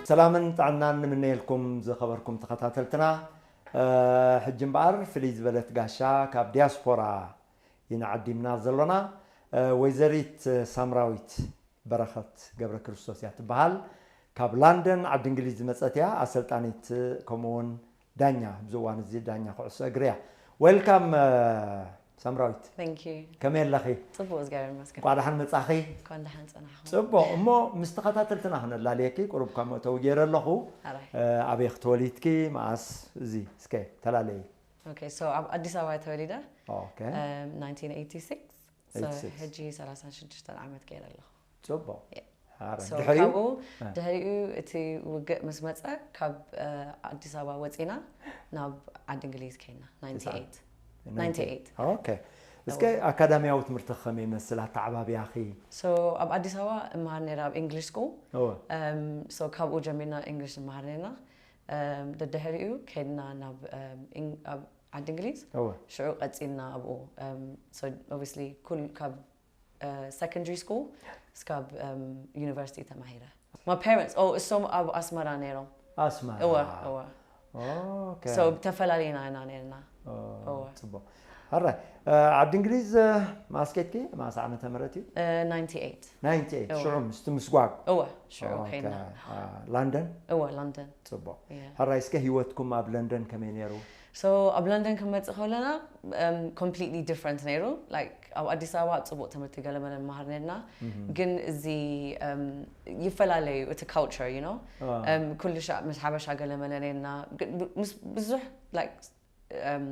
ሰላምን ጥዕናን ንምነየልኩም ዝኸበርኩም ተኸታተልትና። ሕጂ እምበኣር ፍልይ ዝበለት ጋሻ ካብ ዲያስፖራ ኢና ዓዲምና ዘሎና። ወይዘሪት ሳምራዊት በረኸት ገብረ ክርስቶስ እያ ትበሃል። ካብ ላንደን ዓዲ እንግሊዝ ዝመጸት እያ። ኣሰልጣኒት ከምኡውን ዳኛ፣ ኣብዚ እዋን እዚ ዳኛ ኩዕሶ እግሪ እያ። ዌልካም ሳምራዊት። Thank you። ከመይ ኣለኺ? ጽቡቅ እግዚኣብሔር ይመስገን። እንኳዕ ደሓን መጻኺ። እንኳን ደሓን ጸናሕኹም። ጽቡቕ። እሞ ምስ ተኸታተልትና ክነላልየኪ ቁሩብ ካብ መእተዊ ገይረ ኣለኹ። ኣራይ። ኣበይ ክትወሊድኪ፣ መኣስ፣ እዚ እስከ ተላለይ። Okay, so ኣብ ኣዲስ ኣበባ ተወሊደ። Okay። Um, nineteen eighty-six። So Eighty-six። ሕጂ ሰላሳን ሽዱሽተን ዓመት ገይረ ኣለኹ። ጽቡቕ። Yeah። ሓረ So ድሕሪኡ ካብኡ ድሕሪኡ እቲ ውግእ ምስ መጸ ካብ ኣዲስ ኣበባ ወጺና ናብ ዓዲ እንግሊዝ ከይና። Ninety-eight። Ninety-eight። Okay። እስከ ኣካዳሚያዊ ትምህርቲ ከመይ ይመስል ኣተዓባብያኺ? So ኣብ ኣዲስ ኣበባ እምሃር ነይረ ኣብ English school። እወ። Um, so ካብኡ ጀሚርና English እምሃር ነይርና። Um, ደድሕሪኡ ከይድና ናብ um, Eng- ኣብ ዓዲ እንግሊዝ። እወ። ሽዑ ቀጺልና ኣብኡ። Um, so obviously ኩል ካብ uh, secondary school እስካብ um, university ተማሂረ። My parents, oh, እሶም ኣብ ኣስመራ ነይሮም። ኣስመራ። እወ እወ። Okay። So ተፈላለይና ኢና ነርና። ኦ፣ እወ። ጽቡቕ። ሕራይ ዓዲ እንግሊዝ ማስኬትኪ ማስ ዓመተ ምህረት እዩ? Uh, ninety-eight። Ninety-eight እወ። ሽዑ ምስቲ ምስጓግ። እወ ሽዑ Okay። ከይድና። አ፣ ላንደን? እወ ላንደን። ጽቡቕ። Yeah። ሕራይ እስከ ህይወትኩም ኣብ ለንደን ከመይ ነይሩ? So ኣብ ለንደን ክመጽእ ከለና um, completely different ነይሩ። Like ኣብ ኣዲስ ኣበባ ኣብ ጽቡቕ ትምህርቲ ገለመለ ንመሃር ነርና። ግን እዚ um, ይፈላለዩ እቲ culture, you know? አ። Um, ኩሉ ሻዕ ምስ ሓበሻ ገለመለ ነርና። ግን ብ- ምስ ብዙሕ like um,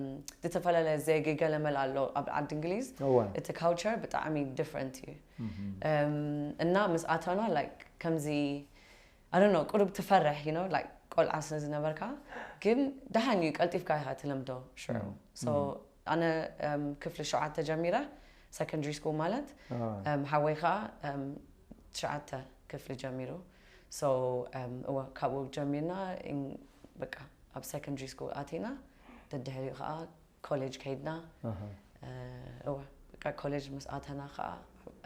ዝተፈላለየ ዜጊ ገለመለ ኣሎ ኣብ ዓዲ እንግሊዝ። እወ። እቲ culture ብጣዕሚ different እዩ። Um, እና ምስ ኣተና like ከምዚ I don't know ቁሩብ ትፈርሕ, you know, like ቆልዓ ስለ ዝነበርካ። ግን ደሓን እዩ ቀልጢፍካ ኢኻ ትለምዶ ሽዑ። So ኣነ um, ክፍሊ ሸውዓተ ጀሚረ፣ secondary school ማለት አ። um, ሓወይ ከዓ um, ትሽዓተ ክፍሊ ጀሚሩ። So um, እወ ካብኡ ጀሚርና in- በቃ ኣብ secondary school ኣቲና። ደድሕሪኡ ከዓ ኮሌጅ ከይድና። ኣሃ። Uh, እወ በቃ ኮሌጅ ምስ ኣተና ከዓ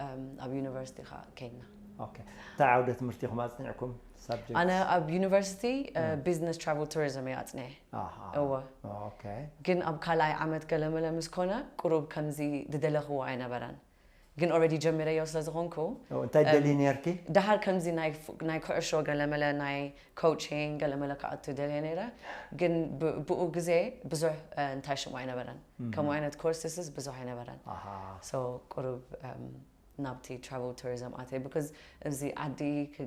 um, ኣብ ዩኒቨርሲቲ ከዓ ከይድና። Okay። እንታይ ዓውደ ትምህርቲ ኢኹም ኣጽኒዕኩም? Subject? ኣነ ኣብ ዩኒቨርሲቲ uh, business travel tourism እየ ኣጽኒዐ። ኣሃ። እወ። Okay። ግን ኣብ ካልኣይ ዓመት ገለመለ ምስ ኮነ ቁሩብ ከምዚ ዝደለኽዎ ኣይነበረን። ግን already ጀሚረዮ ስለ ዝኾንኩ ኦ፣ እንታይ ደሊ ነርኪ? ደሓር ከምዚ ናይ ፍ- ናይ ኩዕሾ ገለመለ ናይ coaching ገለመለ ክኣቱ ደልየ ነይረ። ግን ብ- ብኡ ግዜ ብዙሕ uh, እንታይ ሽሙ ኣይነበረን። ከምኡ ዓይነት courses ብዙሕ ኣይነበረን። ኣሃ። So ቁሩብ um, ናብቲ travel tourism ኣትየ because እዚ ዓዲ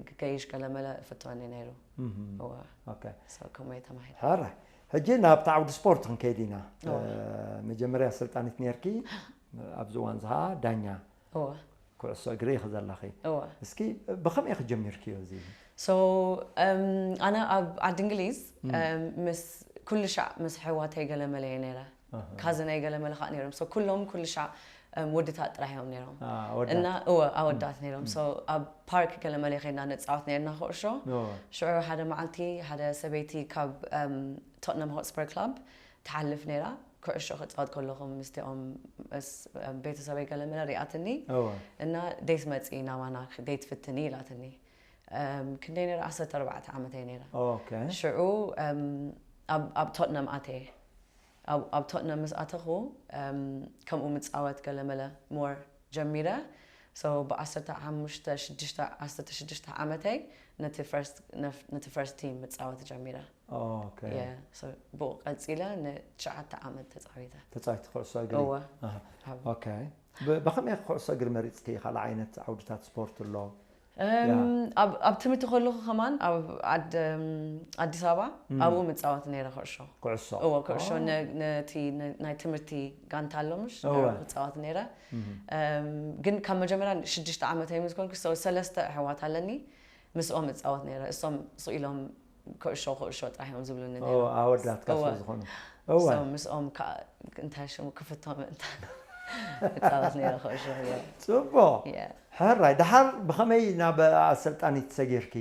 ክገይሽ ገለመለ እፍትወኒ ነይሩ። Mhm። እወ። Okay። So ከምኡ እየ ተማሂረ። ሕራይ። ሕጂ ናብቲ ዓውዲ ስፖርት ክንከይድ ኢና። እወ። እ፣ መጀመርያ ኣሰልጣኒት ነርኪ፣ ኣብዚ እዋን ዝሃ ዳኛ እወ። ኩዕሶ እግሪ ኢኺ ዘለኺ። እወ። እስኪ ብኸመይ ኢኺ ጀሚርክዮ እዚ? So um, ኣነ ኣብ ዓዲ እንግሊዝ um, ምስ ኩሉ ሻዕ ምስ ኣሕዋተይ ገለመለ እየ ነይረ። ኣሃ። ካዝነይ ገለመለ ከዓ ነይሮም። So ኩሎም ኩሉ ሻዕ um, ወድታት ጥራሕ እዮም ነይሮም። አ፣ ኣወዳት። እና እወ ኣወዳት ነይሮም። So ኣብ ፓርክ ገለመለ ከይድና ንፃወት ነይርና ኩዕሾ። እወ። ሽዑ ሓደ መዓልቲ ሓደ ሰበይቲ ካብ um, Tottenham Hotspur Club ትሓልፍ ነይራ። ኩዕሾ ክፃወት ከለኹ ምስቲኦም ምስ um, ቤተሰበይ ገለመለ ሪኣትኒ። እወ። እና ዴት መፂ ናባና ዴት ፍትኒ ኢላትኒ። Um, ክንደይ ነይረ? ዓሰርተ ኣርባዕተ ዓመተይ ነይረ። Okay። ሽዑ um, ኣብ ኣብ ቶትነም ኣተየ። ኣብ ኣብ ቶትነም ምስ ኣተኹ um, ከምኡ ምፃወት ገለመለ more ጀሚረ። So ብዓሰርተ ሓሙሽተ ሽዱሽተ ዓሰርተ ሽዱሽተ ዓመተይ ነቲ first ነፍ- ነቲ first team ምፃወት ጀሚረ። Okay። Yeah, so ብኡ ቀፂለ ንትሽዓተ ዓመት ተፃዊተ። ተጻዋቲ ኩዕሶ እግሪ። እወ። ኣሃ። ኣብ- Okay። ብ- ብኸመይ ኩዕሶ እግሪ መሪጽኪ? ካልእ ዓይነት ዓውድታት ስፖርት ኣሎ? እም፣ ኣብ ኣብ ትምህርቲ ከለኹ ከማን ኣብ ዓድ- እም፣ ኣዲስ ኣበባ ኣብኡ ምጻወት ነይረ ኩዕሾ። ኩዕሶ? እወ፣ ኩዕሾ ነ- ነቲ ነ- ናይ ትምህርቲ ጋንታ ኣሎ ምሽ እወ። ክጻወት ነይረ። እም፣ ግን ካብ መጀመርያ ሽዱሽተ ዓመተይ ምስ ኮንኩ ሰው ሰለስተ ኣሕዋት ኣለኒ፣ ምስኦም እጻወት ነይረ። እሶም ስቕ ኢሎም ኩዕሾ ኩዕሾ ጥራሕ እዮም ዝብሉኒ ኦ፣ ነይሮም። ኣወዳትካ እወ። ስለ ዝኾኑ። እወ። So ምስኦም ከዓ እንታይ ሽሙ ክፍቶ ምእንታን እጻወት ነይረ ኩዕሾ። እየ። ጽቡቕ። እየ። ሕራይ፣ ድሓር ብኸመይ ናብ ኣሰልጣኒት ሰጊርኪ?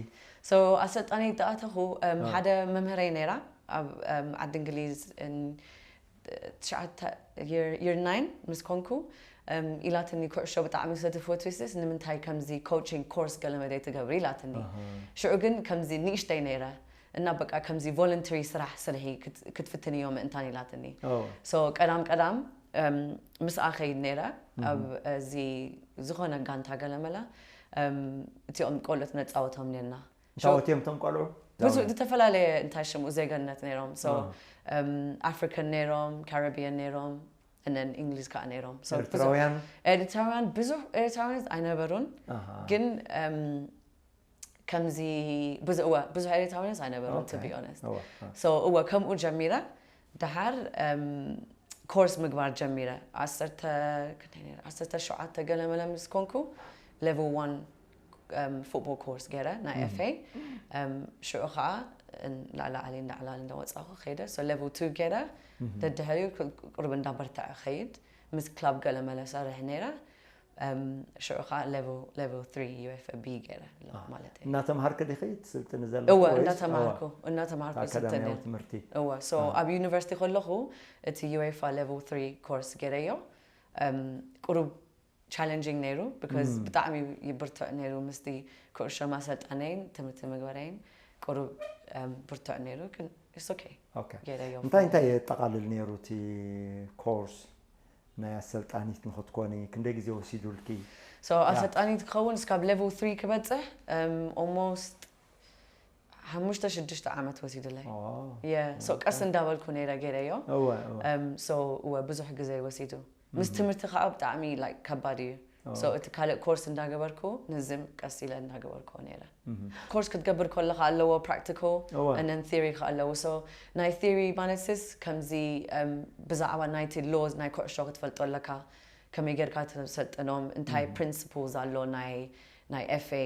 So ኣሰልጣኒት ዝኣተኹ እም፣ ሓደ መምህረይ ነይራ ኣብ እም፣ ዓዲ እንግሊዝ እን- ትሽዓተ year nine ምስ ኮንኩ ኢላትኒ፣ ኩዕሾ ብጣዕሚ ስለ ትፈትዊ ስስ ንምንታይ ከምዚ coaching course ገለ መደይ ትገብሪ ኢላትኒ። ሽዑ ግን ከምዚ ንእሽተይ ነይረ እና በቃ ከምዚ voluntary ስራሕ ስርሒ ክትፍትንዮ ምእንታን ኢላትኒ። So ቀዳም ቀዳም ምስኣ ኸይድ ነይረ ኣብ እዚ ዝኾነ ጋንታ ገለመለ። እቲኦም ቆልዑት ነፃወቶም ነርና። እንታወት እዮም እቶም ቆልዑ? ብዙ ዝተፈላለየ እንታይ ሽሙ ዜገነት ነይሮም። So African ነይሮም፣ Caribbean ነይሮም፣ and then እንግሊዝ ከዓ ነይሮም። So ብዙ- ኤርትራውያን? ኤርትራውያን ብዙሕ ኤርትራውያን ኣይነበሩን፣ ግን ከምዚ ብዙ እወ ብዙሕ ኤርትራውያን ኣይነበሩን to be honest። So እወ ከምኡ ጀሚረ። ደሓር ኮርስ ምግባር ጀሚረ። ዓሰርተ ክንደይ ነይረ? ዓሰርተ ሸውዓተ ገለመለ ምስ ኮንኩ level one football course ገይረ ናይ FA። ሽዑ ከዓ እንዳዕላዓሊ እንዳዕላሊ እንዳወፃኹ ከይደ። So level two ገይረ። ደድሕሪኡ ቁሩብ እንዳበርተዐ ከይድ ምስ ክላብ ገለመለ ሰርሕ ነይረ። ሽዑ ከዓ level three UEFA B ገይረ ኣለኹ ማለት እዩ። እናተምሃርክ ዲኺ ትስልጥኒ ዘለኹ እወ ወይስ? እናተምሃርኩ እወ። እናተምሃርኩ ኣካዳሚያዊ ይስልጥን። ትምህርቲ? እወ so ኣብ ዩኒቨርሲቲ ከለኹ እቲ UEFA level three course ገይረዮ። ቁሩብ challenging ነይሩ because ብጣዕሚ ይብርትዕ ነይሩ ምስቲ ኩዕሾ ማሰልጠነይን ትምህርቲ ምግበረይን ቁሩብ ብርትዕ ነይሩ ግን it's okay Okay። ገይረዮ። እንታይ እንታይ የጠቓልል ነይሩ እቲ ኮርስ? ናይ ኣሰልጣኒት ንኽትኮኒ ክንደይ ግዜ ወሲዱልኪ? So ኣሰልጣኒት ክኸውን እስካብ level three ክበፅሕ almost ሓሙሽተ ሽዱሽተ ዓመት ወሲዱለይ። ኦ፣ Yeah so ቀስ እንዳበልኩ ነይረ ገይረዮ። እወ እወ። So እወ ብዙሕ ግዜ ወሲዱ ምስ ትምህርቲ ከዓ ብጣዕሚ like ከባድ እዩ። So እቲ ካልእ ኮርስ እንዳገበርኩ ንዝም ቀስ ኢለ እንዳገበርኩ ነይረ። ኮርስ ክትገብር ከለካ ኣለዎ practical እወ። And then theory ከዓ ኣለዎ። So ናይ theory ማለት ስስ ከምዚ ብዛዕባ ናይቲ laws ናይ ኩዕሾ ክትፈልጦ ኣለካ። ከመይ ጌርካ ተሰልጥኖም እንታይ principles ኣሎ ናይ ናይ FA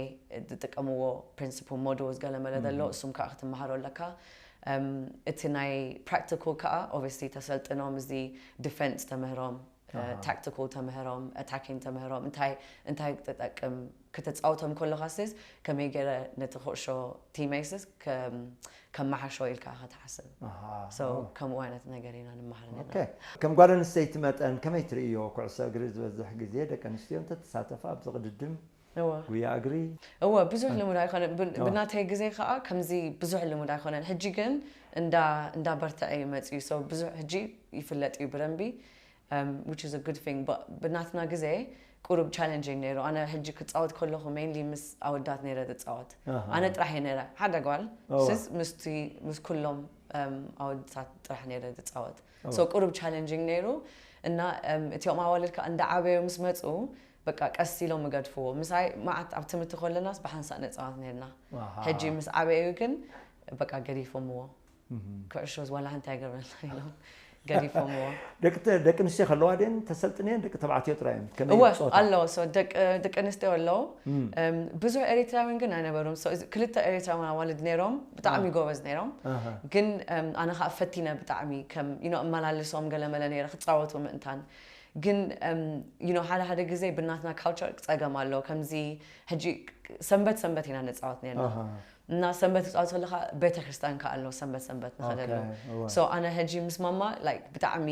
ዝጥቀምዎ principle models ገለመለ ዘሎ እሱም ከዓ ክትመሃሮ ኣለካ። እቲ ናይ practical ከዓ obviously ተሰልጥኖም እዚ defense ተምህሮም፣ tactical ተምህሮም፣ attacking ተምህሮም እንታይ እንታይ ክትጠቅም ከተፃውቶም ከለካ ስስ ከመይ ገይረ ነቲ ኩዕሾ ቲመይ ስስ ከመሓሾ ኢልካ ኢካ ትሓስብ። So ከምኡ ዓይነት ነገር ኢና ንመሃር ነርና። ከም ጓል ኣንስተይቲ መጠን ከመይ ትርእዮ? ኩዕሶ እግሪ ዝበዝሕ ግዜ ደቂ ኣንስትዮ እንተተሳተፋ ኣብዚ ቅድድም እወ ጉያ እግሪ እወ ብዙሕ ልሙድ ኣይኮነን። ብ- ብናተይ ግዜ ከዓ ከምዚ ብዙሕ ልሙድ ኣይኮነን። ሕጂ ግን እንዳ እንዳበርተዐ እዩ መፅዩ። So ብዙሕ ሕጂ ይፍለጥ እዩ ብደንቢ which is a good thing። But ብናትና ግዜ ቁሩብ challenging ነይሩ። ኣነ ሕጂ ክፃወት ከለኹ mainly ምስ ኣወዳት ነይረ ዝፃወት። ኣነ ጥራሕ እየ ነይረ ሓደ ጓል እወ። ስስ ምስቲ ምስ ኩሎም ኣወዳት ጥራሕ ነይረ ዝፃወት። So ቁሩብ challenging ነይሩ እና እቲኦም ኣዋልድ ከዓ እንዳዓበዩ ምስ መፁ በቃ ቀስ ኢሎም ይገድፍዎ። ምሳይ መዓት ኣብ ትምህርቲ ከለናስ ብሓንሳእ ነፃወት ነርና። ሕጂ ምስ ዓበዩ ግን በቃ ገዲፎምዎ። ኩዕሾ ዋላ ሓንቲ ኣይገብረና ኢሎም ገዲፎምዎ። ደቂ ኣንስትዮ ከለዋ ድን ተሰልጥንየን ደቂ ተባዕትዮ ጥራይ እዮም? ከመይ እወ ፆታ? ኣለዎ። So ደቂ ኣንስትዮ ኣለዉ። ብዙሕ ኤሪትራውያን ግን ኣይነበሩን። So ክልተ ኤሪትራውያን ኣዋልድ ነይሮም ብጣዕሚ ጎበዝ ነይሮም። ግን ኣነ ከዓ ፈቲነ ብጣዕሚ ከም you know እመላልሶም ገለመለ ነይረ ክፃወቱ ምእንታን ግን you know ሓደ ሓደ ግዜ ብናትና culture ፀገም ኣሎ። ከምዚ ሕጂ ሰንበት ሰንበት ኢና ንፃወት ነርና እና ሰንበት ክትፃወት ከለካ ቤተክርስትያን ከዓ ኣሎ ሰንበት ሰንበት ንኸደሉ። So ኣነ ሕጂ ምስ ማማ like ብጣዕሚ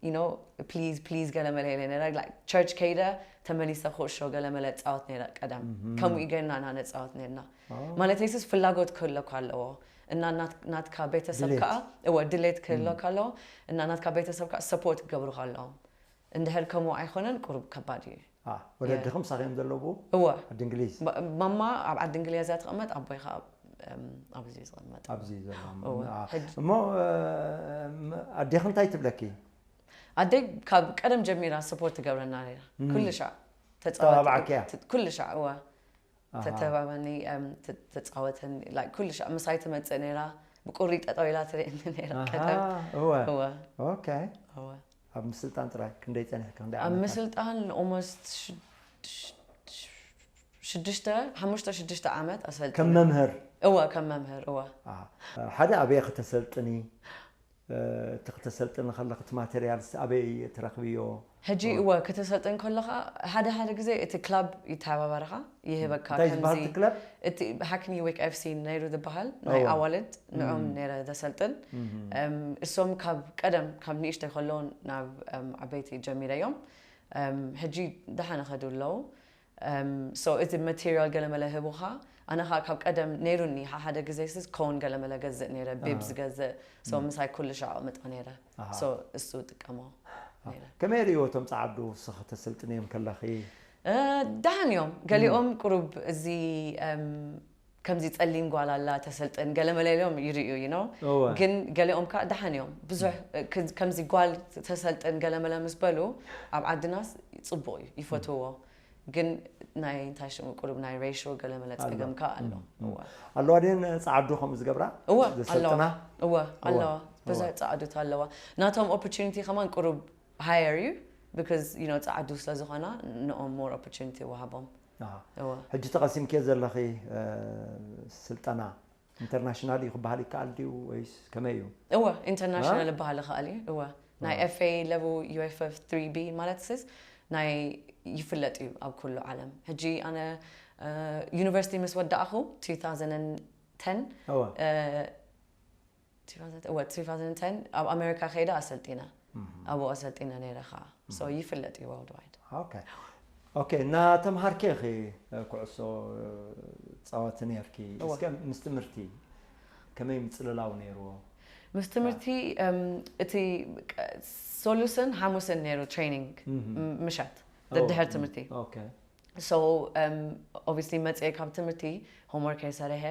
you know please please ገለመለ ኢለ ነረ like church ከይደ ተመሊሰ ኩዕሾ ገለመለ እፃወት ነረ ቀደም። ከምኡ ኢገና ኢና ነፃወት ነርና። ማለት የሱስ ፍላጎት ክህለካ ኣለዎ እና ናት- ናትካ ቤተሰብ ድሌት። ከዓ እወ ድሌት ክህለካ ኣለዎ እና ናትካ ቤተሰብ ከዓ support ክገብሩካ ኣለዎም። እንድሕር ከምኡ ኣይኮነን ቁሩብ ከባድ እዩ። ወለድኹም ሳኺ እዮም ዘለዉ? እወ ዓዲ እንግሊዝ? ማ- ማማ ኣብ ዓዲ እንግሊዝ እያ ትቕመጥ፣ ኣቦይ ከዓ ኣብዚ እዩ ዝቕመጥ። ኣብዚ ዘሎ እወ። ሕጂ- እሞ ኣዴኺ እንታይ ትብለኪ? ኣደይ ካብ ቀደም ጀሚራ support ትገብረና ነራ። ኩሉ ሻዕ ተባብዓኪ እያ? ኩሉ ሻዕ እወ ተተባበኒ። ተፃወተኒ like ኩሉ ሻዕ ምሳይ ትመፅእ ነራ። ብቁሪ ጠጠው ኢላ ትርእየኒ ነራ ቀደም። እወ እወ ኦኬ። እወ ኣብ ምስልጣን ጥራይ ክንደይ ፀኒሕኪ? ክንደይ ኣብ ዓመታት? ምስልጣን almost ሽዱሽተ ሓሙሽተ ሽዱሽተ ዓመት ኣሰልጢነ። ከም መምህር? እወ ከም መምህር እወ። ሓደ ኣበይ ከተሰልጥኒ? እቲ ክተሰልጥኒ ከለኺ እቲ ማቴርያልስ ኣበይ ትረኽብዮ? ሕጂ እወ። እወ፣ ከተሰልጥን ከለኻ ሓደ ሓደ ግዜ እቲ ክላብ ይተባበረኻ፣ ይህበካ። እንታይ ዝበሃል ከምዚ እቲ ክለብ? እቲ ሃክኒ ዊክ ኤፍ ሲ ነይሩ ዝበሃል፣ ናይ እወ። ኣዋልድ፣ ንዕኦም እም። ነይረ ዘሰልጥን። እም። እም፣ እሶም ካብ ቀደም፣ ካብ ንእሽተይ ከለዉ ናብ፣ እም፣ ዓበይቲ ጀሚረዮም። እም፣ ሕጂ ደሓን ይኸዱ ኣለዉ። እም፣ so እቲ ማቴሪያል ገለመለ ህቡኻ። ኣነ ኸኣ ካብ ቀደም ነይሩኒ፣ ሓ-፣ ሓደ ግዜ ስስ ኮን ገለመለ ገዝእ ነይረ፣ ቢብስ ኣሃ። ገዝእ። So እም። ምሳይ ኩሉ ሻዕ ኣቕምጦ ነይረ። ኣሃ። So እሱ እጥቀሞ ኣሃ። ነይረ። ከመይ ርእይዎ እቶም ጸዓዱ ንስኺ ተሰልጥንዮም ከለኺ? እ፣ ደሓን እዮም። ገሊኦም እም። ቁሩብ እዚ፣ እም፣ ከምዚ ጸሊም ጓል ኣላ ተሰልጥን፣ ገለመለ ኢሎም ይርእዩ፣ you know? እወ። ግን ገሊኦም ከኣ ደሓን እዮም። ብዙሕ፣ እም። እ፣ ከ-፣ ከምዚ ጓል ተሰልጥን ገለመለ ምስ በሉ፣ ኣብ ዓድናስ ጽቡቕ እዩ፣ እም። ይፈትውዎ። ግን ናይ እንታይ ሽሙ ቁሩብ ናይ ሬሾ ገለመለ ኣሎ። ጸገም ከኣ ኣሎ። እም፣ እም። እወ። ኣለዋ ድየን ጸዓዱ ከምኡ ዝገብራ? እወ፣ ዘሰልጥና? ኣለዋ። እወ፣ እወ፣ ኣለዋ። ብዙሕ እወ። ጸዓዱት ኣለዋ። ናቶም ኦፖርቹኒቲ ከማን ቁሩብ ሃየር እዩ፣ because, you know፣ ጸዓዱ ስለ ዝኾና ንኦም ሞር ኦፖርቹኒቲ ይወሃቦም። ኣሃ። እወ። ሕጂ ተቐሲምክዮ ዘለኺ፣ እ፣ ስልጠና ኢንተርናሽናል እዩ ክበሃል ይከኣል ድዩ ወይስ ከመይ እዩ? እወ፣ ኢንተርናሽናል እ? ይበሃል ይኸኣል እዩ። እወ። ናይ እ። ኤፍ ኤ ለቡ ዩ ኤፍ ኤፍ ትሪ ቢ ማለት ስስ ናይ ይፍለጥ እዩ ኣብ ኩሉ ዓለም። ሕጂ ኣነ፣ እ፣ ዩኒቨርሲቲ ምስ ወዳእኹ ቱ ታውዘንድ ቴን፣ እወ። እ፣ ቱ ታውዘንድ፣ እወ፣ ቱ ታውዘንድ ቴን ኣብ ኣሜሪካ ከይደ ኣሰልጢነ። እም። ኣብኡ ኣሰልጢነ ነይረ ኸዓ። So እም። ይፍለጥ እዩ ወርልድ ዋይድ። ኦኬ። ኦኬ፣ እና ተምሃርኪ ኢኺ ኩዕሶ ትጻወቲ ነይርኪ። እወ። እስከ ምስ ትምህርቲ ከመይ ምጽልላው ነይርዎ? ምስ ትምህርቲ፣ እም፣ እቲ ቅ-፣ ሶሉስን ሓሙስን ነይሩ ትሬኒንግ እም። ም-፣ ምሸት እወ። ደድሕር ትምህርቲ። ኦኬ። So፣ እም፣ ኦብቪስሊ መጽየ ካብ ትምህርቲ ሆምወርከይ ሰሪሐ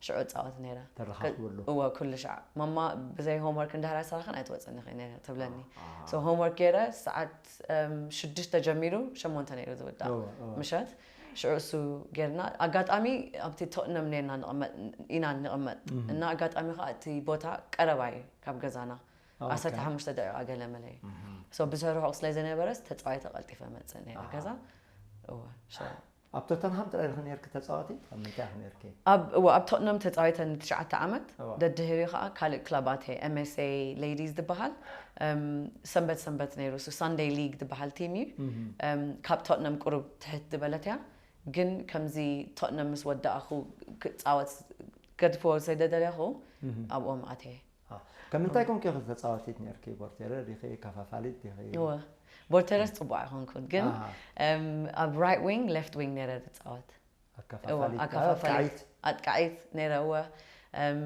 ሽዑ እጻወት ነይረ። ተረኻኽብሉ። ከ-፣ እወ፣ ኩሉ ሻዕ። ማማ ብዘይ ሆምወርክ እንድሕር ኣይሰራኽን ኣይትወጽእን ኢኺ ነይረ ትብለኒ። ኣሃ። So ሆምወርክ ገይረ ሰዓት፣ እም፣ ሽዱሽተ ጀሚሩ ሸሞንተ ነይሩ ዝውዳእ እወ፣ እወ። ምሸት። ሽዑ እሱ ጌርና፣ ኣጋጣሚ ኣብቲ ቶትነም ኔርና ንቕመጥ፣ ኢና ንቕመጥ። እም። እና ኣጋጣሚ ኸዓ እቲ ቦታ ቀረባ እዩ ካብ ገዛና። ኦኬ። ዓሰርተ ሓሙሽተ ደቂቓ ገለ መለ እዩ። እም። So ብዙሕ ርሑቕ ስለ ዘይነበረስ ተጻዋይተ ቀልጢፈ መጽእ ነይረ ኣሃ። ገዛ። እወ፣ ሽዑ። ኣብ ቶተንሃም ጥራይ ዲኺ ኔርኪ ተጻዋቲት? ኣብ ምንታይ ኢኺ ኔርኪ? ኣብ፣ እወ፣ ኣብ ቶትነም ተጻዊተ ንትሽዓተ ዓመት። እወ። ደድሕሪኡ ኸዓ ካልእ ክለብ ኣትየ፣ ኤም ኤስ ኤ ሌዲስ ዝበሃል፣ እም፣ ሰንበት ሰንበት ነይሩ፣ እሱ ሳንደይ ሊግ ዝበሃል ቲም እዩ። እም። እም፣ ካብ ቶትነም ቁሩብ ትሕት ዝበለት እያ፣ ግን ከምዚ ቶትነም ምስ ወዳእኹ ክጻወት ገድፍዎ ዘይደደለኹ እም። ኣብኦም ኣትየ። አ፣ ከም እንታይ ኮንኪ ኢኺ ተጻዋቲት ኔርኪ? ቦርቴረ ዲኺ? ከፋፋሊት ዲኺ? እወ። ቦርቴረስ ጽቡቕ ኣይኮንኩን፣ ግን፣ ኣሃ። እም፣ ኣብ ራይት ዊንግ፣ ሌፍት ዊንግ ኔረ ዝጻወት። ኣከፋፋሊት፣ እወ፣ ኣከፋፋሊት። ኣጥቃዒት። ኣጥቃዒት ኔረ፣ እወ። እም፣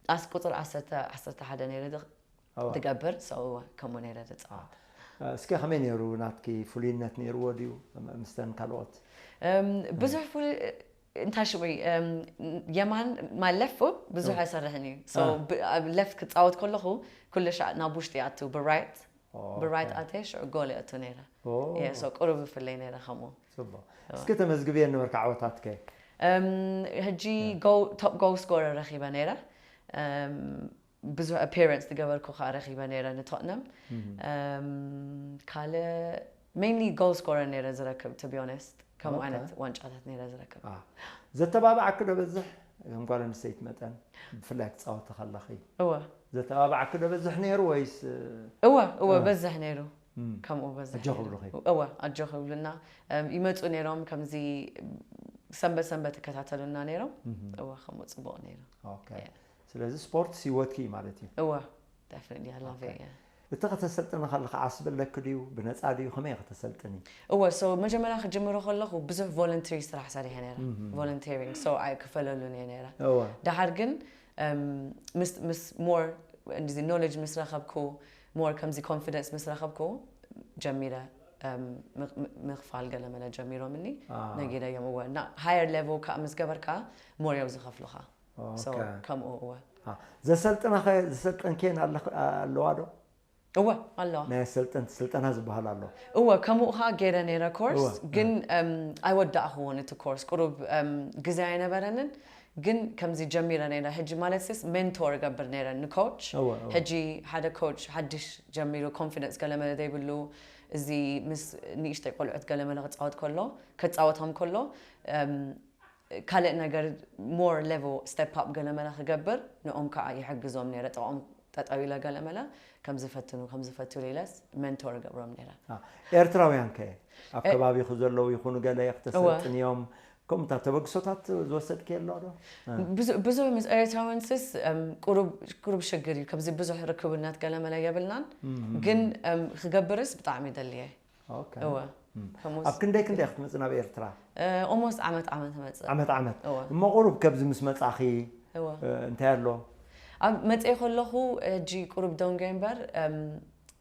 ኣስ-፣ ቁጽር ዓሰርተ፣ ዓሰርተ ሓደ ኔረ ድ-፣ እወ። ዝገብር፣ so፣ እወ፣ ከምኡ ኔረ ዝጻወት። አ፣ እስከ ከመይ ኔሩ ናትኪ? ፍሉይነት ኔርዎ ድዩ ም-፣ ምስተን ካልኦት? እም፣ ብዙሕ ፍሉይ፣ እንታይ ሽሙ እዩ፣ እም፣ የማን፣ ማለፉ ብዙሕ እወ። ኣይሰርሕን እዩ። So፣ አ። ብ-፣ ኣብ ሌፍት ክጻወት ከለኹ፣ ኩሉ ሻዕ ናብ ውሽጢ ይኣቱ፣ ብራይት፣ ኦኬ። ብራይት ኣትየ፣ ሽዑ ጎል የእቱ ነይረ። ኦ። እየ፣ so፣ ቁሩብ ይፍለይ ነይረ ከምኡ። ጽቡቕ። እወ። እስኪ ተመዝግብየን ነበርካ ዓወታትከ? እም፣ ሕጂ እወ። ጎ-፣ ቶፕ ጎል ስኮረር ረኺበ ነይረ። እም፣ ብዙሕ ኣፒራንስ ዝገበርኩ ከኣ ረኺበ ነይረ ንቶትነም። እም። እም፣ ካልእ ሜይንሊ ጎል ስኮረር ነይረ ዝረክብ፣ to be honest። ከምኡ ኦኬ። ዓይነት ዋንጫታት ነይረ ዝረክብ። አ። ዘተባብዓኪ ዶ በዝሕ? ከም ጓል ኣንስተይቲ መጠን፣ ብፍላይ ክትጻወቲ ከለኺ። እወ። ዘተባብዓኪ ዶ በዝሕ ነይሩ ወይስ? እወ፣ እወ፣ እ። በዝሕ ነይሩ። እም። ከምኡ በዝሕ ኣጆኺ ነይሩ። ይብሉኺ? እወ፣ ኣጆኺ ይብሉና። እም፣ ይመጹ ነይሮም፣ ከምዚ ሰንበት ሰንበት ይከታተሉና ነይሮም። እም። እወ፣ ከምኡ ጽቡቕ ነይሩ። ኦኬ። እየ። ስለዚ ስፖርት ህይወትኪ እዩ ማለት እዩ። እወ፣ definitely, I love ኦኬ። it, yeah። እቲ ከተሰልጥኒ ከለኺ ዓስቢ ኣለኪ ድዩ? ብነጻ ድዩ? ከመይ ኢኺ ተሰልጥኒ? እወ፣ so መጀመርያ ክጅምሮ ከለኹ ብዙሕ ቮለንተሪ ስራሕ ሰሪሐ ነይረ። እም። ቮለንቴሪንግ፣ so ኣይክፈለሉን እየ ነይረ። እወ። ደሓር ግን፣ እም፣ ምስ፣ ምስ ሞር እንደዚ ኖሌጅ ምስ ረኸብኩ፣ ሞር ከምዚ ኮንፊደንስ ምስ ረኸብኩ ጀሚረ፣ እም፣ ምኽ-፣ ም-፣ ምኽፋል ገለ መለ ጀሚሮምኒ፣ አ። ነጊረዮም። እወ፣ እና ሃየር ሌቭል ከኣ ምስ ገበርካ ሞር እዮም ዝኸፍሉኻ። So፣ ኦኬ። ከምኡ፣ እወ። አ፣ ዘሰልጥናኸ-፣ ዘሰልጠንክየን ኣለኽ-፣ ኣለዋ ዶ? እወ፣ ኣለዋ። ናይ ኣሰልጠንቲ ስልጠና ዝበሃል ኣሎ። እወ፣ ከምኡ ኸኣ ገይረ ነይረ ኮርስ፣ እወ፣ ግን፣ እ። እም፣ ኣይወዳእኽዎን እቲ ኮርስ። ቁሩብ፣ እም፣ ግዜ ኣይነበረንን፣ ግን ከምዚ ጀሚረ ነይረ። ሕጂ ማለት ስስ ሜንቶር እገብር ነይረ ንኮች። እወ፣ እወ። ሕጂ ሓደ ኮች ሓድሽ ጀሚሩ፣ ኮንፊደንስ ገለ መለ ዘይብሉ፣ እዚ ምስ ንእሽተይ ቆልዑት ገለ መለ ክጻወት ከሎ፣ ከጻወቶም ከሎ፣ እም፣ ካልእ ነገር ሞር ሌቨል ስቴፕ ኣፕ ገለ መለ ክገብር ንኦም ከዓ ይሕግዞም ነይረ። ጥቕኦም ጠጠው ኢለ ገለመለ ከም ዝፈትኑ ከም ዝፈትሉ ኢለስ ሜንቶር ገብሮም ነይረ። ኤርትራውያን ከ ኣብ ከባቢኹ ዘለዉ ይኹኑ ገለ ክተሰልጥንዮም ከምኡታት ተበግሶታት ዝወሰድክዮ ኣሎ ዶ? ብዙ ምስ ኤርትራውያን ስስ ቁሩብ ሽግር እዩ። ከምዚ ብዙሕ ርክብነት ገለመለ የብልናን፣ ግን ክገብርስ ብጣዕሚ ደልየ። እወ ኣብ ክንደይ ክንደይ ክትመጽእ ናብ ኤርትራ? ኦሞስት ዓመት ዓመት መጽእ። ዓመት ዓመት። እሞ ቁሩብ ከብዚ ምስ መጻኺ እንታይ ኣሎ? ኣብ መጽእ ከለኹ ሕጂ ቁሩብ ደንጎ እምበር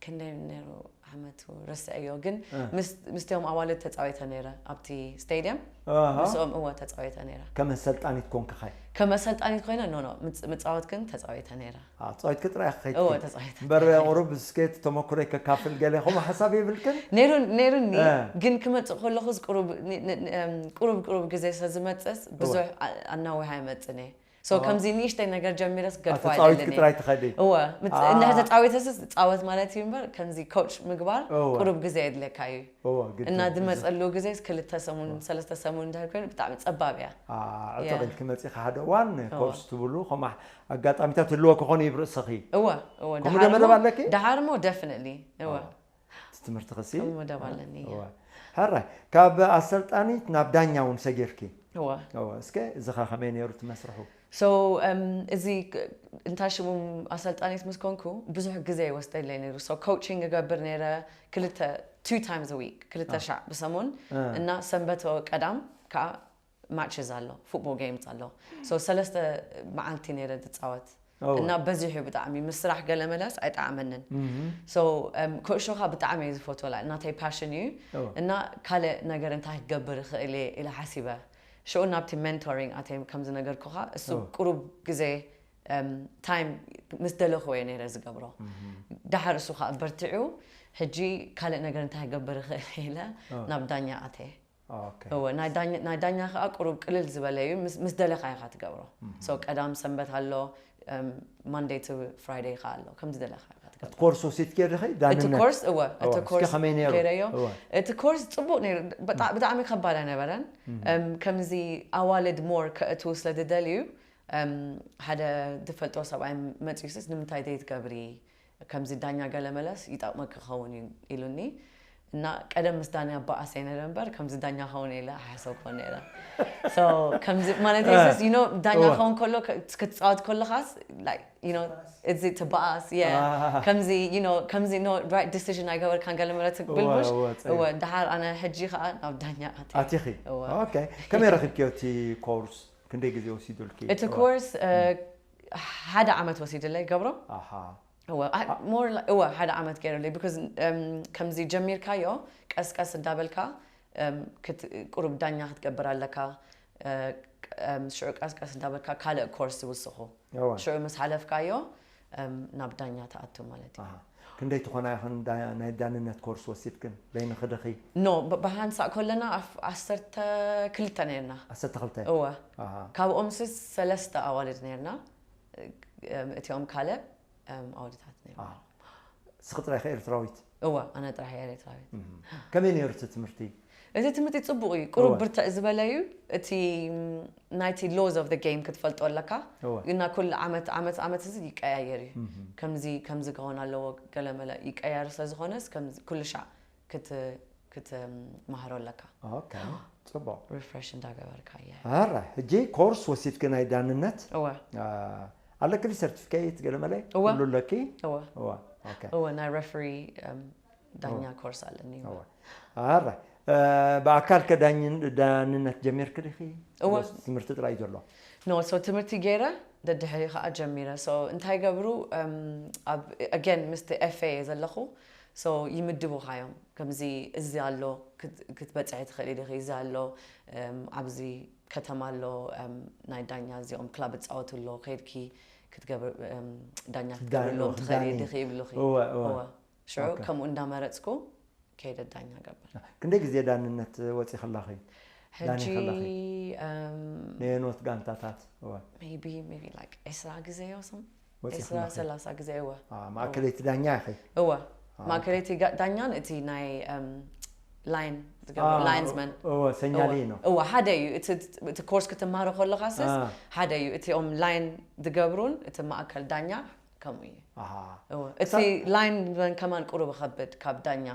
ክንደይ ነይሩ ዓመቱ ረስዐዮ፣ ግን ምስቲኦም ኣዋልድ ተጻዊተ ነይረ ኣብቲ ስቴድየም። ምስኦም እወ ተጻዊተ ነይረ። ከም ኣሰልጣኒት ኮንክኸ? ከም ኣሰልጣኒት ኮይነ ኖ ኖ ምጻወት ግን ተጻዊተ ነይረ። ኣጻዊትኪ ጥራይ ከይድኪ እወ ተጻዊተ እምበር ቁሩብ እስከ እቲ ተመኩሮይ ከካፍል ገለ ከምኡ ሓሳብ የብልክን? ነይሩኒ፣ ግን ክመጽእ ከለኹስ ቁሩብ ቁሩብ ቁሩብ ግዜ ስለ ዝመጽእስ ብዙሕ ኣናዊሕ ኣይመጽእን እየ። ሶ ከምዚ ንእሽተይ ነገር ጀሚረስ ክገድፎ ኣይደልን። ጥራይ ትኸዲ። እወ እንድሕር ተጻዊተስ ጻወት ማለት እዩ እምበር ከምዚ ኮች ምግባር ቁሩብ ግዜ የድለካ እዩ። እና ዝመጸሉ ግዜ ክልተ ሰሙን ሰለስተ ሰሙን እንድሕር ኮይኑ ብጣዕሚ ጸባብ እያ። ዕጥቕ ኢልኪ መጺኺ ሓደ እዋን ኮርስ ትብሉ ከምኡ ኣጋጣሚታት ህልወ ክኾኑ ይብ ርእስኺ። እወ እወ ከምኡ ዶ መደብ ኣለኪ? ደሓር ሞ ደፍንሊ እወ ትምህርቲ ክሲ መደብ ኣለኒ። ሕራይ ካብ ኣሰልጣኒት ናብ ዳኛ እውን ሰጊርኪ። እስከ እዚ ኸ ከመይ ነይሩ እቲ መስርሑ? እዚ እንታይ ሽሙ ኣሰልጣኒት ምስ ኮንኩ ብዙሕ ግዜ ይወስደለይ ነይሩ። ኮቺንግ እገብር ነይረ ክልተ two times a week ክልተ ሻዕ ብሰሙን እና ሰንበት ቀዳም ከዓ ማችስ ኣሎ ፉትቦል ጌምስ ኣሎ። ሰለስተ መዓልቲ ነይረ ዝፃወት እና በዚሑ ብጣዕሚ ምስ ስራሕ ገለ መለስ ኣይጠዓመንን። ኩዕሾ ከዓ ብጣዕሚ እየ ዝፈትወላ ናተይ ፓሽን እዩ። እና ካልእ ነገር እንታይ ክገብር ይኽእል እየ ኢለ ሓሲበ ሽዑ ናብቲ ሜንቶሪንግ ኣትየ። ከም ዝነገርኩኻ እሱ ቁሩብ ግዜ ታይም ምስ ደለኹ እየ ነይረ ዝገብሮ። ደሓር እሱ ከዓ በርቲዑ ሕጂ ካልእ ነገር እንታይ ክገብር ይኽእል እየ ኢለ ናብ ዳኛ ኣትየ። እወ ናይ ዳኛ ከዓ ቁሩብ ቅልል ዝበለ እዩ። ምስ ደለኻ ኢኻ ትገብሮ። ቀዳም ሰንበት ኣሎ፣ ማንደይ ቱ ፍራይደይ ከዓ ኣሎ። ከም ዝደለኻ ኢኻ ትገብሮ። ኮርስ ወሲድኪ ዲኺ? እቲ ኮርስ እወ እቲ ኮርስ ገይረዮ። እቲ ኮርስ ፅቡቅ ነይሩ። ብጣዕሚ ከባድ ኣይነበረን። ከምዚ ኣዋልድ ሞር ከእትዉ ስለ ዝደልዩ ሓደ ዝፈልጦ ሰብኣይ መፅዩስስ ንምንታይ ዘይትገብሪ ከምዚ ዳኛ ገለ መለስ ይጠቕመኪ ክኸውን እዩ ኢሉኒ። እና ቀደም ምስ ዳኛ በኣስ ኣይነበረ እምበር ከምዚ ዳኛ ኸውን ኢለ ኣይሓሰብኩን ነይረ። ማለት ስ ዳኛ ኸውን ከሎ ክትፃወት ከለኻስ እዚ ትበኣስ ከምዚ ከምዚ ራይት ዲሲዥን ኣይገበርካን ገለ መለ ትብል ምሽ እወ። ደሓር ኣነ ሕጂ ከዓ ናብ ዳኛ ኣትየ። ኣቲኺ። ከመይ ረኺብክዮ እቲ ኮርስ? ክንደይ ግዜ ወሲዱልኪ? እቲ ኮርስ ሓደ ዓመት ወሲድለይ ገብሮ። እወ ሓደ ዓመት ገይሩለይ። ቢካዝ ከምዚ ጀሚርካዮ ቀስቀስ እንዳበልካ ቁሩብ ዳኛ ክትገብር ኣለካ። ሽዑ ቀስቀስ እንዳበልካ ካልእ ኮርስ ይውስኹ። ሽዑ ምስ ሓለፍካዮ ናብ ዳኛ ትኣቱ ማለት እዩ። ክንደይ ትኾና ኢኽን ናይ ዳንነት ኮርስ ወሲድክን በይንኺ ዲኺ? ኖ ብሓንሳእ ከለና ዓሰርተ ክልተ ነርና። ዓሰርተ ክልተ? እወ። ካብኦም ስስ ሰለስተ ኣዋልድ ነርና። እቲኦም ካልእ ኣወዳት ነይሮም። ንስኺ ጥራይ ኢኺ ኤርትራዊት? እወ ኣነ ጥራሕ እየ ኤርትራዊት። ከመይ ነይሩ እቲ ትምህርቲ? እቲ ትምህርቲ ጽቡቕ እዩ። ቁሩብ ብርትዕ ዝበለ እዩ። እቲ ናይቲ laws of the game ክትፈልጦ ኣለካ። እና ኩሉ ዓመት ዓመት ዓመት እዚ ይቀያየር እዩ። ከምዚ ከምዚ ክኾን ኣለዎ ገለመለ ይቀያየር ስለ ዝኾነስ ኩሉ ሻዕ ክትመሃሮ ኣለካ። ጽቡቕ። ሪፍሬሽ እንዳገበርካ እያ። ኣራ ሕጂ ኮርስ ወሲድኪ ናይ ዳንነት? እወ። ኣለክሊ ሰርቲፊኬት ገለመለ? እወ። ኩሉ ኣለኪ? እወ። እወ። ኦኬ። እወ ናይ ሬፍሪ ዳኛ ኮርስ ኣለኒ። እወ። ኣራ ብኣካል ከዳኝን ዳንነት ጀሚርክ ዲኺ? እወ። ትምህርቲ ጥራይ ዘሎ? ኖ ሶ ትምህርቲ ገይረ ደድሕሪ ከዓ ጀሚረ። ሶ እንታይ ገብሩ ኣብ again ምስቲ ኤፍ ኤ እየ ዘለኹ። ሶ ይምድቡኻ እዮም ከምዚ እዚ ኣሎ ክትበፅሒ ትኽእሊ ዲኺ እዚ ኣሎ ኣብዚ ከተማ ኣሎ ናይ ዳኛ እዚኦም ክላብ እፃወቱ ኣሎ ከይድኪ ክትገብር ዳኛ ክትገብርሎም ትኽእሊ ዲኺ ይብሉኺ። ሽዑ ከምኡ እንዳመረፅኩ ከይደ ዳኛ ገበር። ክንደይ ግዜ ዳንነት ወፂ ከላኺ? ዳኒ ከላኺ? ነየኖት ጋንታታት? ቢ ቢ ላይክ ዕስራ ግዜ ዮ ስም ዕስራ ሰላሳ ግዜ እወ። ማእከለይቲ ዳኛ ኢኺ? እወ ማእከለይቲ ዳኛን እቲ ናይ ላይን ዝገብሩ ላይንስመን። እወ ሰኛሊ ነው። እወ ሓደ እዩ እቲ ኮርስ ክትማሃሮ ከለኻ ስስ ሓደ እዩ እቲኦም ላይን ዝገብሩን እቲ ማእከል ዳኛ ከምኡ እዩ። ኣሃ እወ፣ እቲ ላይን መን ከማን ቁሩብ ከብድ ካብ ዳኛ።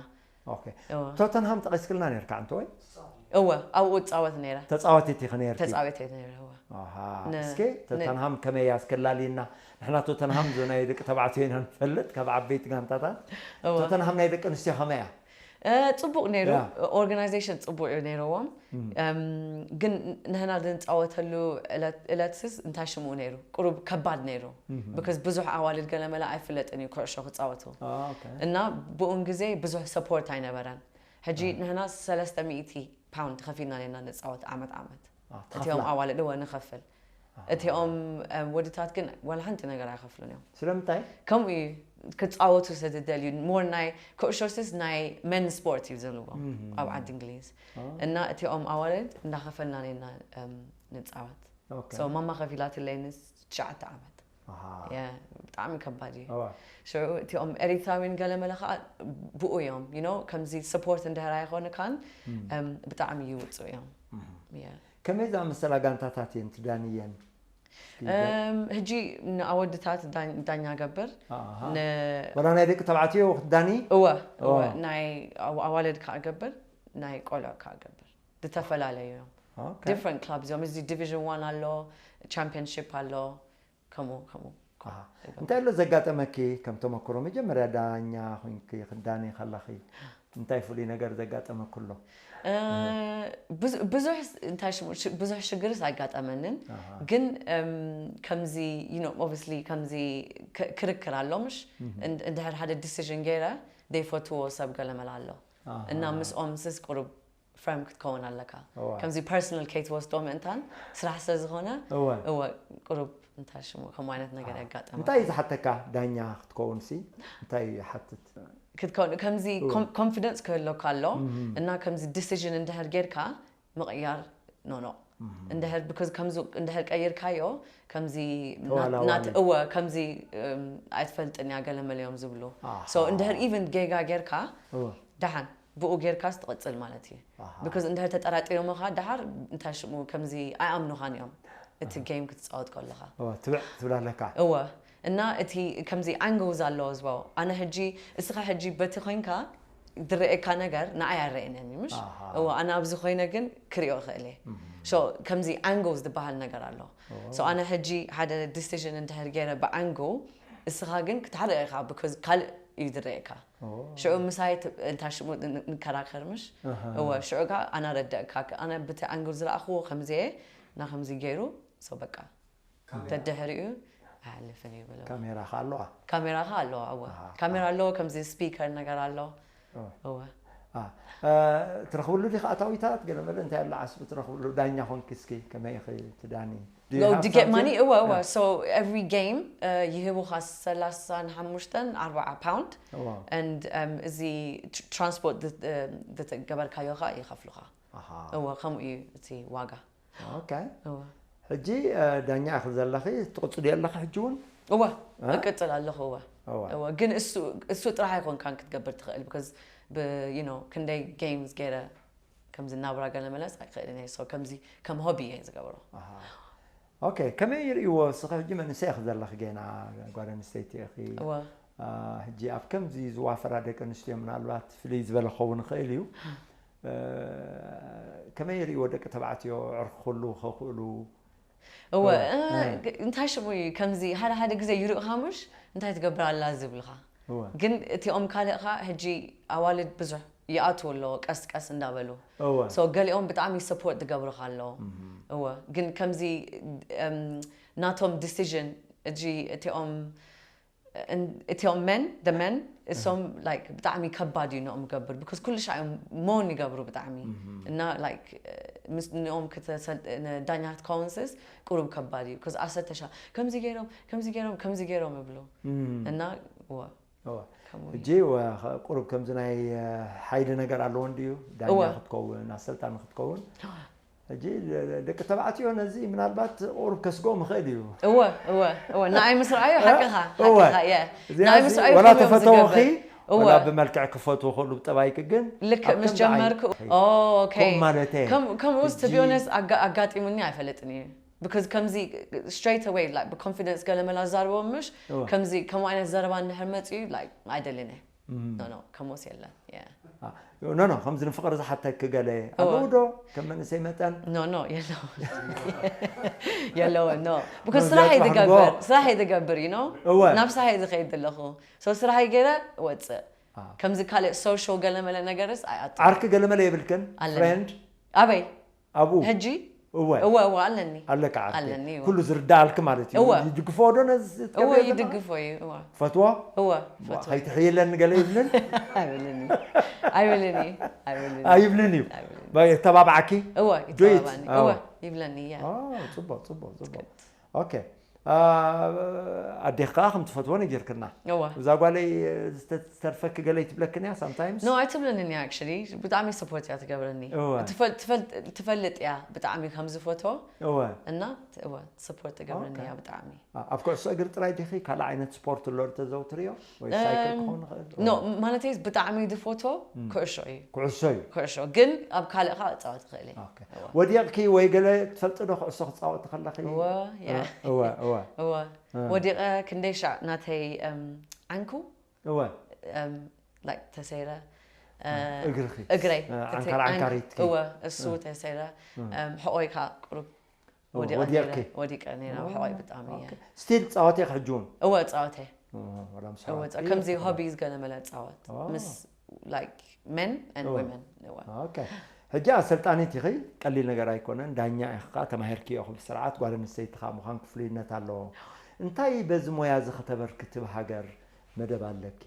ኦኬ እወ ቶተንሃም ጠቂስክልና ነርካ እንተ ወይ እወ ኣብኡ እጻወት ነይረ። ተጻዋቲት ኢኺ ነርኪ ተጻዊተ ነይረ። እወ ኣሃ ነ- እስኪ ቶተንሃም ከመይ እያ እስክላሊና ንሕና ቶተንሃም ዞ ናይ ደቂ ተባዕትዮ ኢና ንፈልጥ ካብ ዓበይቲ ጋንታታት እወ ቶተንሃም ናይ ደቂ ኣንስትዮ ከመይ እያ እ፣ ጽቡቕ ነይሩ። ያ። ኦርጋናይዜሽን ጽቡቕ እዩ ነይርዎም። እም፣ ግን ንሕና ዝንጻወተሉ ዕለት- ዕለትስስ እንታይ ሽምኡ ነይሩ? ቁሩብ ከባድ ነይሩ። ብካዝ ብዙሕ ኣዋልድ ገለመለ ኣይፍለጥን እዩ ኩዕሾ ክጻወቱ። ኦኬ እና ብኡን ግዜ ብዙሕ ሰፖርት ኣይነበረን። ሕጂ ንሕና ሰለስተ ሚእቲ ፓውንድ ከፊልና ነና ንጻወት ዓመት ዓመት። አ፣ እቲኦም ትኸፍላ ኣዋልድ እወ ንኸፍል። እቲኦም እም፣ ወድታት ግን ዋላ ሓንቲ ነገር ኣይኸፍሉን እዮም። ስለምንታይ ከምኡ እዩ። ክጻወቱ ስለ ዝደልዩ ሞር ናይ ኩዕሾ ስስ ናይ መን ስፖርት እዩ ዘለዎ ኣብ ዓዲ እንግሊዝ። እና እቲኦም ኣዋልድ እንዳኸፈልና ነና እም፣ ንጻወት። ኦኬ So ማማ ከፊላትለይ ንስ ትሽዓተ ዓመት። ኣሃ የ ብጣዕሚ ከባድ እዩ። እዋ ሽዑ እቲኦም ኤሪትራውያን ገለመለ ከዓ ብኡ እዮም you know ከምዚ ስፖርት እንድሕር ኣይኮንካን እም፣ ብጣዕሚ ይውፁ እዮም። የ ከመይ ዝኣመሰላ ጋንታታት እየን ትዳንየን እም፣ ሕጂ ንኣወድታት ዳኝ- ዳኛ ገብር ኣሃ ን- ወላ ናይ ደቂ ተባዕትዮ ክትዳኒ እወ እወ እወ። ናይ ኣዋ- ኣዋልድ ከዓ ገብር ናይ ቆልዑ ከዓ ገብር ዝተፈላለዩ እዮም። ኦኬ ዲፍረንት ክላብስ እዮም። እዚ ዲቪዥን ዋን ኣሎ፣ ቻምፒዮንሺፕ ኣሎ፣ ከምኡ ከምኡ። ኣሃ እንታይ ኣሎ ዘጋጠመኪ ከም ተመክሮ መጀመርያ ዳኛ ኮይንኪ ክዳኒ ከለኺ እንታይ ፍሉይ ነገር ዘጋጠመኩ ኣሎ እ፣ ብዙ- ብዙሕ ስ- እንታይ ሽሙ ሽ- ብዙሕ ሽግርስ ኣይጋጠመንን። ኣሃ ግን እም፣ ከምዚ you know obviously ከምዚ ክ- ክርክር ኣሎ ምሽ እንድ- እንድሕር ሓደ ዲሲዥን ገይረ ዘይፈትዎ ሰብ ገለመላ ኣሎ ኣሃ እና ምስኦም ስስ ቁሩብ ፈርም ክትከውን ኣለካ። እዋ ከምዚ ፐርሰናል ከይትወስዶ ምእንታን ስራሕ ስለ ዝኾነ እወ እወ ቁሩብ እንታይ ሽሙ ከምኡ ዓይነት ነገር የጋጠመ። እንታይ እዩ ዝሓተካ ዳኛ ክትከውን ሲ እንታይ እዩ ይሓትት ክትከውን ከምዚ ኮንፊደንስ ክህለካ ኣሎ እና ከምዚ ዲሲዥን እንድሕር ጌርካ ምቕያር ኖኖ እንድሕር because ከምዚ እንድሕር ቀይርካዮ ከምዚ ተዋላዋሊ። ናት እወ ከምዚ እም፣ ኣይትፈልጥን እያ ገለ መለ እዮም ዝብሉ። ኣሃ። So እንድሕር ኢቨን ጌጋ ጌርካ እወ ደሓን ብኡ ጌርካስ ትቕጽል ማለት እዩ። ኣሃ። Because እንድሕር ተጠራጢሮምኻ ደሓር እንታይ ሽሙ ከምዚ ኣይኣምኑኻን እዮም እቲ ጌም ክትጻወት ከለኻ። እወ ትብዕ ትብል ኣለካ እወ እና እቲ ከምዚ ኣንግል ኣለዎ ዝበው ኣነ ሕጂ እስኻ ሕጂ በቲ ኮይንካ ዝረኤካ ነገር ንኣይ ኣረእን እዩ ምሽ ኣሃ። እወ ኣነ ኣብዚ ኮይነ ግን ክሪኦ ክእል እየ ሾ ከምዚ ኣንግል ዝበሃል ነገር ኣሎ so ኣነ ሕጂ ሓደ ዲሲዥን እንድሕር ገይረ ብኣንግል እስኻ ግን ክትሓርቕ ኢኻ because ካልእ እዩ ዝረኤካ ኦ። ሽዑ ምሳይ ት- እንታይ ሽሙ ን- ንከራከር ምሽ ኣሃ። እወ ሽዑ ካ ኣነ ረደእካ ኣነ ብቲ ኣንግል ዝረኣኽዎ ከምዚ እየ እና ከምዚ ገይሩ so በቃ ተድሕሪኡ ኣይሓልፍን እዩ ብሎ ካሜራ ከ ኣለዋ ካሜራ ከ ኣለዋ እወ ኣሃ። ካሜራ ኣለዎ ከምዚ ስፒከር ነገር ኣሎ ኦ። እወ አ፣ እ፣ ትረኽብሉ ዲኻ ኣታዊታት ገለ መለ እንታይ ኣሎ ዓስቢ ትረኽብሉ ዳኛ ኮንኪ እስኪ ከመይ ኢኺ ትዳኒ Do you ሎ have to get something? money እወ እወ Yeah. so every game uh, ይህቡኻ ሰላሳን ሓሙሽተን ኣርባዓ ፓውንድ እዋ and um, እዚ ትራንስፖርት ዝገበርካዮ ከዓ ይኸፍሉኻ ኣሃ እወ ከምኡ እዩ እቲ ዋጋ ኦኬ እወ ሕጂ እ፣ ዳኛ ኢኺ ዘለኺ ትቕጽልዮ ኣለኺ ሕጂ እውን እወ እ? እቅጽል ኣለኹ እወ እዋ እወ ግን እሱ እሱ ጥራሕ ኣይኮንካን ክትገብር ትኽእል because you know ክንደይ games ገይረ ከምዚ ናብራ ገለ መለስ ኣይክእልን እየ so ከምዚ ከም ሆቢ እየ ዝገብሮ ኣሃ ኦኬ ከመይ ይርእይዎ እስኺ ሕጂ መንእሰይ ኢኺ ዘለኺ ገና ጓል ኣንስተይቲ ኢኺ እወ አ፣ ሕጂ ኣብ ከምዚ ዝዋፈራ ደቂ ኣንስትዮ ምናልባት ፍልይ ዝበለ ክኸውን ይኽእል እዩ እ፣ ከመይ ይርእይዎ ደቂ ተባዕትዮ ዕርክሉ ከኽእሉ እወ እወ፣ እ፣ እ። ግ- እንታይ ሽሙ እዩ ከምዚ ሓደ ሓደ ግዜ ይርእኻ ምሽ እንታይ ትገብር ኣላ ዝብልኻ እወ ግን እቲኦም ካልእኻ ሕጂ ኣዋልድ ብዙሕ ይኣትዉ ኣለዎ ቀስ ቀስ እንዳበሉ እወ so ገሊኦም ብጣዕሚ ሰፖርት ዝገብሩኻ ኣለዉ እወ ግን ከምዚ እም፣ ናቶም ዲሲዥን እጂ እቲኦም እን- እቲኦም መን the men እሶም like ብጣዕሚ ከባድ እዩ ንኦም ገብር because ኩሉ ሻዕ እዮም ሞን ይገብሩ ብጣዕሚ እና like ምስ ንኦም ክትሰል- ን- ዳኛ ክትከውንስስ ቁሩብ ከባድ እዩ because ኣሰተሻ ከምዚ ገይሮም ከምዚ ገይሮም ከምዚ ገይሮም ይብሉ እም፣ እና እወ እወ ከምኡ እዩ። ሕጂ እወ፣ ቁሩብ ከምዚ ናይ እ፣ ሓይሊ ነገር ኣለዎ እንድዩ ዳኛ እወ። ክትከውን ኣሰልጣኒ ክትከውን ሕጂ ደ- ደቂ ተባዕትዮ ነዚ ምናልባት ቁሩብ ከስግኦም ይኽእል እዩ እወ እወ እወ ንኣይ ምስ ረኣዩ ሓቅኻ እወ። ሓቅኻ የ እዚኣ ንኣይ እዚ ምስ ረኣዩ ወላ ከምኡ እዮም ተፈተወኺ ዝገብር። እወ ወላ ብመልክዕ ክፈትዎ ከሉ ብጠባይኪ ግን ልክዕ ኣብ ምስ ከምዚ ጀመርኩ ዓይነት ኦ፣ ኦኬ ከምኡ ማለተይ ከም- ከምኡስ ሕጂ to be honest ኣጋ- ኣጋጢሙኒ ኣይፈልጥን እዩ because ከምዚ straight away like ብኮንፊደንስ ገለ መላ ዛርቦም ምሽ ከምዚ ከምኡ ዓይነት ዘረባ እንድሕር መፅኡ like ኣይደልን እየ። No no ከምኡስ የለን። ኖ ኖ ከምዚ ንፍቕሪ ዝሓተኪ ገለ ኣለዉ ዶ ከም መንእሰይ መጠን? No no የለውን የለውን no because ስራሕ እየ ዝገብር ስራሕ እየ ዝገብር you know ናብ ስራሕ እየ ዝኸይድ ዘለኹ so ስራሐይ ገይረ እወፅእ። ከምዚ ካልእ social ገለመለ ነገርስ ኣይኣቱ። ዓርኪ ገለመለ የብልክን? Friend? ኣበይ? ኣብኡ ሕጂ እወ እወ እወ ኣለኒ። ኣለካ ዓርኪ ኣለኒ፣ እወ። ኩሉ ዝርዳኣልኪ ማለት እዩ። እወ። ይድግፎ ዶ ነዚ እወ ትገብርዮ ዘለኺ? ይድግፎ እዩ እወ ፈትዎ እወ ዋ፣ ከይትሕይለኒ ገለ ይብልን? ኣይብልኒ ኣይብልኒ ኣይብልኒ ኣይብልን እዩ። ኣይብልኒ። ባ- የተባብዓኪ? እወ Do it። ይተባባኒ እወ። እወ ይብለኒ እያ። ኦ፣ ጽቡቕ ጽቡቕ ጽቡቕ። ኦኬ። አ፣ ኣዴኻ ከም ትፈትዎ ነጊርክና። እወ እዛ ጓለይ ዝተርፈኪ ገለ ይትብለክን እያ sometimes? no ኣይትብለንን እያ actually ብጣዕሚ support እያ ትገብረኒ። እወ። ትፈል- ትፈል- ትፈልጥ እያ ብጣዕሚ ከም ዝፈትዎ እወ እና እወ support ትገብረኒ ኦኬ። እያ ብጣዕሚ። ኣብ ኩዕሶ እግሪ ጥራይ ዲኺ ካልእ ዓይነት ስፖርት ኣሎ ተዘውትርዮ ወይ ሳይክል እም፣ ክኸውን ይኽእል? no ማለተይ ብጣዕሚ ዝፈትዎ ኩዕሾ እዩ። ኩዕሶ እዩ። ኩዕሾ ግን ኣብ ካልእ ከዓ እፃወት ይኽእል እየ። ኦኬ። ወዲቕኪ ወይ ገለ ትፈልጢ ዶ ኩዕሶ ክትፃወቲ ከለኺ? እወ yeah እወ እወ እወ እ። ወዲቐ ክንደይ ሻዕ ናተይ እም፣ ዓንኩ እወ እም፣ like ተሰይረ እ፣ እግርኺ እግረይ እ፣ ዓንካር ዓንካሪትኪ እወ እሱ ተሰይረ እም፣ ሕቆይ ከዓ ቁሩብ እወ፣ ወዲቐ ወዲቕኪ? ነይረ- ወዲቀ ነይረ ሕቆይ ብጣዕሚ እየ ስቲል ትፃወቲ ኢኺ ሕጂ እውን? እወ ፃወተ እወ፣ ወላ ምስ እወ ኣሕዋትኪ? ከምዚ ሆቢስ ገለ መለ ፃወት ኦ። ምስ like men and እወ። women እወ ኦኬ። ሕጂ ኣሰልጣኒት ኢኺ፣ ቀሊል ነገር ኣይኮነን። ዳኛ ኢኺ ከዓ፣ ተማሂርክዮ ክብል ስርዓት ጓል ኣንስተይቲ ከዓ ምዃን ፍሉይነት ኣለዎ። እንታይ በዚ ሞያ እዚ ከተበርክቲ ብሃገር መደብ ኣለኪ?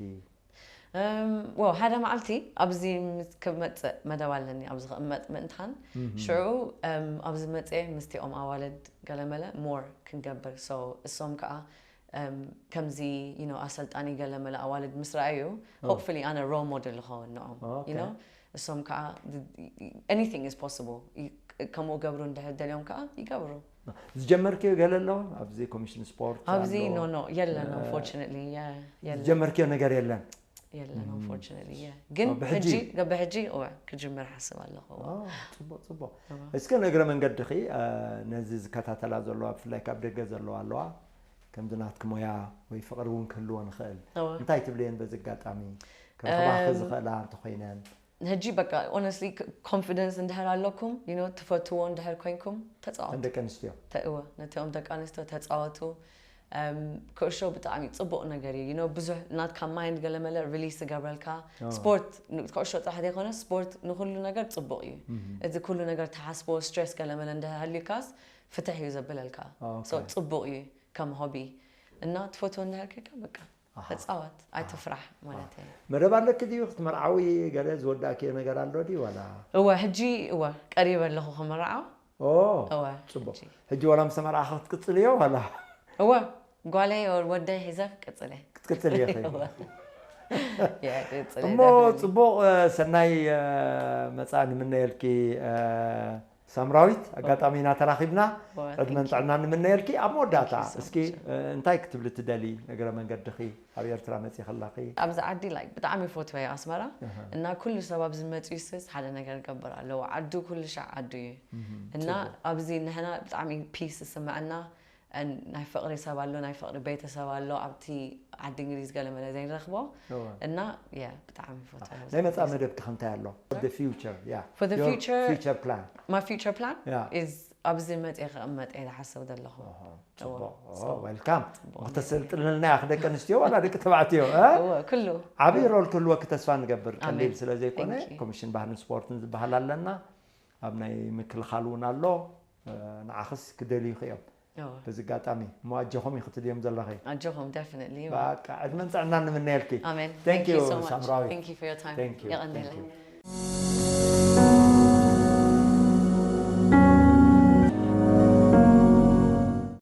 እም፣ ዎ ሓደ መዓልቲ ኣብዚ ምስ- ክመፅእ መደብ ኣለኒ ኣብዚ ክቕመጥ ምእንታን ሽዑ እም፣ ኣብዚ መፅየ ምስቲኦም ኣዋልድ ገለመለ more ክንገብር so እሶም ከዓ እም፣ ከምዚ you know ኣሰልጣኒ ገለመለ ኣዋልድ ምስ ረኣዩ hopefully ኣነ role model ይኸውን ንኦም ኦኬ። you know እሶም ከዓ anything is possible ይ- ከምኡ ገብሩ እንድሕር ደልዮም ከዓ ይገብሩ። ዝጀመርክዮ ገለ ኣሎ ኣብዚ ኮሚሽን ስፖርት ኣብዚ ኣሎ? no no የለን unfortunately yeah የለን ዝጀመርክዮ ነገር የለን? የለን unfortunately yeah ግን ብሕጂ? ሕጂ ገበ ሕጂ እወ ክጅምር ሓስብ ኣለኹ። ኦ፣ ፅቡቅ ፅቡቅ። እስከ ንእግረ መንገድኺ እ፣ ነዚ ዝከታተላ ዘለዋ ብፍላይ ካብ ደገ ዘለዋ ኣለዋ ከምዚ ናትኪ ሞያ ወይ ፍቅሪ እውን ክህልወን ይኽእል እወ። እንታይ ትብልየን በዚ ኣጋጣሚ ክረኽባኺ እም፣ ዝኽእላ እንተኮይነን? ሕጂ በቃ honestly confidence እንድሕር ኣለኩም you know ትፈትዎ እንድሕር ኮይንኩም ተፃወቱ። ከም ደቂ ኣንስትዮ ተ- እወ ነቲኦም ደቂ ኣንስትዮ ተፃወቱ። እም፣ ኩዕሾ ብጣዕሚ ፅቡቅ ነገር እዩ you know ብዙሕ ናትካ mind ገለመለ release ይገብረልካ። ኦ። ስፖርት ን- ኩዕሾ ጥራሕ ዘይኮነ ስፖርት ንኩሉ ነገር ፅቡቅ እዩ። እዚ ኩሉ ነገር ተሓስቦ stress ገለመለ እንድሕር ሃልዩካስ ፍትሕ እዩ ዘብለልካ። ኦኬ። So ፅቡቅ እዩ ከም ሆቢ እና ትፈትዎ እንድሕር ኮይንካ በቃ ተፃወት ኣይትፍራሕ ማለት እዩ። መደብ ኣለኪ ድዩ ክትመርዓዊ ገለ ዝወዳእክዮ ነገር ኣሎ ድዩ ዋላ? እወ ሕጂ እወ ቀሪበ ኣለኹ ክምርዓው። ኦ እወ ፅቡቅ። ሕጂ። ሕጂ ዋላ ምስ ተመርዓኺ ክትቅፅልዮ ዋላ? እወ ጓለይ ወደይ ሒዘ ክቅፅል እየ። ክትቅፅል እየ እወ። እየ ክቅፅል እየ እሞ definitely። ፅቡቅ እ፣ ሰናይ እ፣ መፃ ንምነየልኪ እ፣ ሳምራዊት ኣጋጣሚ ኢና ተራኺብና። እወ፣ ዕድመን thank you። ጥዕናን ንምነየልኪ ኣብ መወዳእታ Thank you so እስኪ much። እ፣ እንታይ ክትብሊ ትደሊ እግረ መንገድኺ ኣብ ኤርትራ መፂ ከለኺ? ኣብዚ ዓዲ like ብጣዕሚ ፈትወ ኣስመራ ኣሃ። እና ኩሉ ሰብ ኣብዚ መፅኡስስ ሓደ ነገር ገብር ኣለዎ ዓዱ ኩሉ ሻዕ ዓዱ እዩ እና ኣብዚ ንሕና ብጣዕሚ peace ዝስምዐና and ናይ ፍቅሪ ሰብ ኣሎ ናይ ፍቅሪ ቤተሰብ ኣሎ ኣብቲ ዓዲ እንግሊዝ ገለመለ ዘይንረኽቦ እወ። እና yeah ብጣዕሚ ፈትወ ናይ መፃ መደብኪ እንታይ ኣሎ? The future yeah For the Your future- future plan my future plan Yeah. is ኣብዚ መፅየ ክቕመጥ እየ ዝሓስብ ዘለኹ። ጽቡቅ ጽቡቅ። welcome። ክተሰልጥንልና ኢኺ ደቂ ኣንስትዮ ዋላ ደቂ ተባዕትዮ እ? እወ ኩሉ ዓብዪ ሮል ክህልወኪ ተስፋ ንገብር። ቀሊል ኣሜን። ስለ ዘይኮነ Thank you። ኮሚሽን ባህልን ስፖርትን ዝበሃል ኣለና። ኣብ ናይ ምክልኻል እውን ኣሎ። እ፣ ንዓኽስ ክደልዩኺ እዮም። እወ። በዚ ኣጋጣሚ እሞ ኣጆኹም ኢኺ ትድዮም ዘለኺ። ኣጆኹም definitely እወ። በቃ ዕድመን ጥዕናን ንምነየልኪ። ኣሜን። Thank you so much. ሳምራዊት። Thank you for your time። Thank you. የቐንየለይ። Thank you።